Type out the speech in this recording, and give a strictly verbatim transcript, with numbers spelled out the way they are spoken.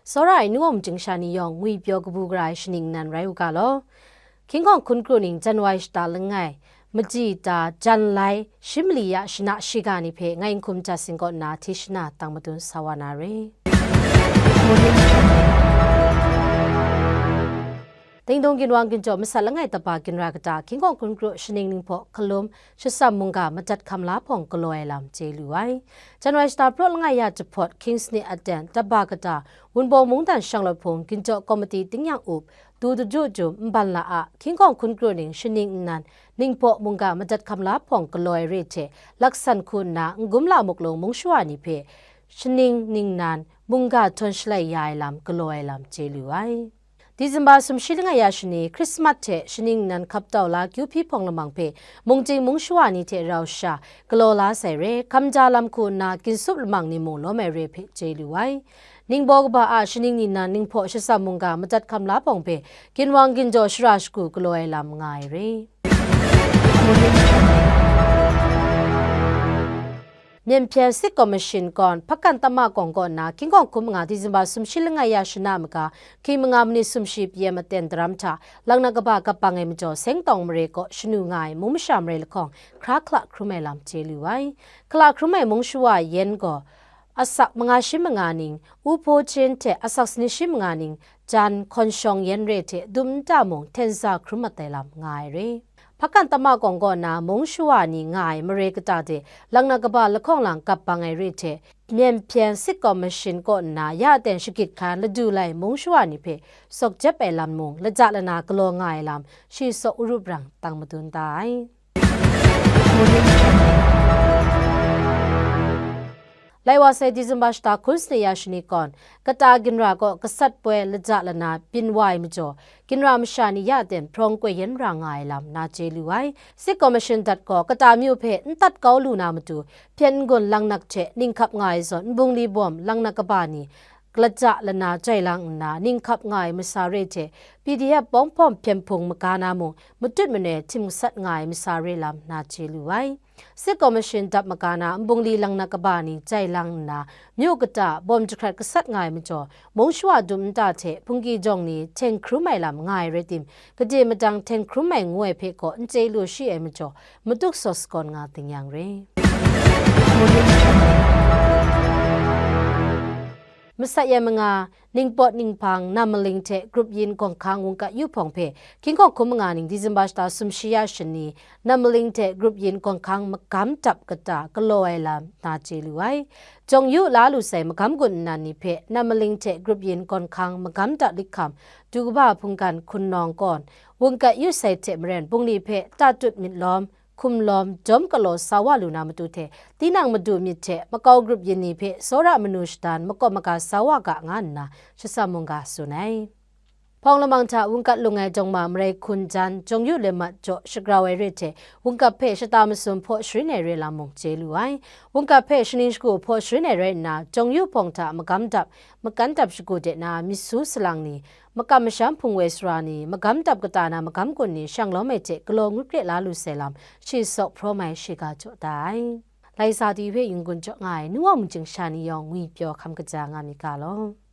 Tsawra ai nu wa machyingsha ni yawng ngwipyaw kabu gara ai shaning nnan rai u ga law. Hkying hkawng hkun kru ning January shata langai, maji ta jan lai, shi mali ya shana shiga ni hpe ngai n hkum ja sing kaw nna hti shana tang madun sa wa na re. Dingdung ginwang ginjaw masat langai taba ginra kata hkying hkawng hkun kru shaning ning hpaw hkalum shasam mungga madat hkam la hpawng galaw ai lam chye lu ai. January shata praw langai ya jahpawt King's Nit Aten taba kata Wunpawng mungdan shanglawt hpung ginjaw komiti tingnyang up, du daju jum nban la a, hkying hkawng hkun kru ning shaning nnan, ninghpaw mungga madat hkam la hpawng galaw ai re hte, laksan hku nna n-gum la muklung mung shawa ni hpe, shaning ningnan mungga htawn shalai ya ai lam galaw ai lam chye lu ai. Disemba sumshi langai ya shani, Hkrismat hte shaning nnan hkap tau la kyu hpyi hpawng lamang hpe, mungchying mung shawa ni hte rau sha, galaw la sai re, hkam ja lam hku nna, ginsup lamang ni mung lawm ai re hpe chye lu ai. Ningbaw kaba a shaning ningnan ninghpaw shasam mungga madat hkam la hpawng hpe, ginwang ginjaw shara shagu galaw ai lam nga ai re. Myen hpyen sit kawmashin kawn, Hpakan Tama Kawng kaw nna, hkying hkawng hkum nga Disemba sumshi langai ya shana maga, hkying manga manit sumshi pyi ai maten daram hta, laknak kaba kap bang ai majaw, Sengtawng mare kaw shanu nga ai mung masha mare lahkawng, hkra hkala hkrum ai lam chye lu ai. Hkala hkrum ai mung shawa yan gaw, asak manga shi manga ning, u hpaw hten hte asak sanit shi manga ning, jan hkawn shawng yan re hte dum nta mung hten za hkrum mat ai lam nga ai re. Hpakan Tama Kawng kaw na mung shawa ni nga ai mare kata de, laknak kaba lahkawng lang kap bang ai re hte, myen hpyen sit kawmashin kaw nna ya ten shagit hkan ladu lai mung shawa ni hpe sawk jep ai lam mung, laja lana galaw nga ai lam, shi sawk urup rang tang madun da ai. Lai wa sai Disemba shata hkun sanit ya shani kawn, kata ginra kaw gasat poi laja lana byin wa ai majaw, ginra masha ni ya ten hprawng koi yan ra nga ai lam na chye lu ai. Sit kawmashin dat gaw kata myu hpe n tat kau lu na matu, hpyen n-gun langnak hte ninghkap nga ai zawn nbungli bawm langnak kaba ni, laja lana jai lang nna, ninghkap nga ai masa re hte, P D F bawng hpawm hpyen hpung maga na mung, matut manoi htim gasat nga ai masa re lam na chye lu ai. Sit kawmashin dap maga na nbungli langnak kaba ni jai lang nna, myu kata bawm jahkrat gasat nga ai majaw, mung shawa dum nta hte hpungki jawng ni hteng hkrum ai lam nga ai rai tim, gade madang hteng hkrum ai ngu ai hpe gaw n chye lu shi ai majaw, matuk saw sakawn nga ding yang re. Masat yan manga, ningpawt ninghpang, nam maling hte grup yin gawng hkang wungkat yu hpawng hpe, hkying hkawng hkum manga ning Disemba shata sumshi ya shani, nam maling hte grup yin gawng hkang magam dap kata galaw ai lam na chye lu ai. Jawng yu la lu sai magam gun nnan ni hpe, nam maling hte grup yin gawng hkang magam dap lik hkam, du kaba hpunggan hkun nawng kawn, wungkat yu sai hte maren, bungli hpe tatut myit lawm, hkum lawm, jawm galaw sa wa lu na matu hte, tinang madu myit hte makau grup yin ni hpe tsawra manu shadan makawp maga sa wa ga nga nna, shasam mungga tsun ai. Hpawng lamang hta wungkat lung ai jawng ma marai hkun jan, jawng yu le mat jaw shagrau ai re hte, wungkap hpe shata masum hpaw sharin ai re lam mung chye lu ai. Wungkap hpe shaning shagu hpaw sharin ai rai nna, jawng yu hpawng hta magam dap, makan dap shagu de na, myit su salang ni, makam masham hpung woi sara ni, magam dap kata na magam gun ni shang lawm ai hte galaw ngut kre la lu sai lam, shi sawk hprawm ai shiga jaw da ai. Lai sa di hpe yin-gun jaw nga ai, nu wa mungchying sha ni yawng ngwi pyaw hkam kaja nga myit ga law.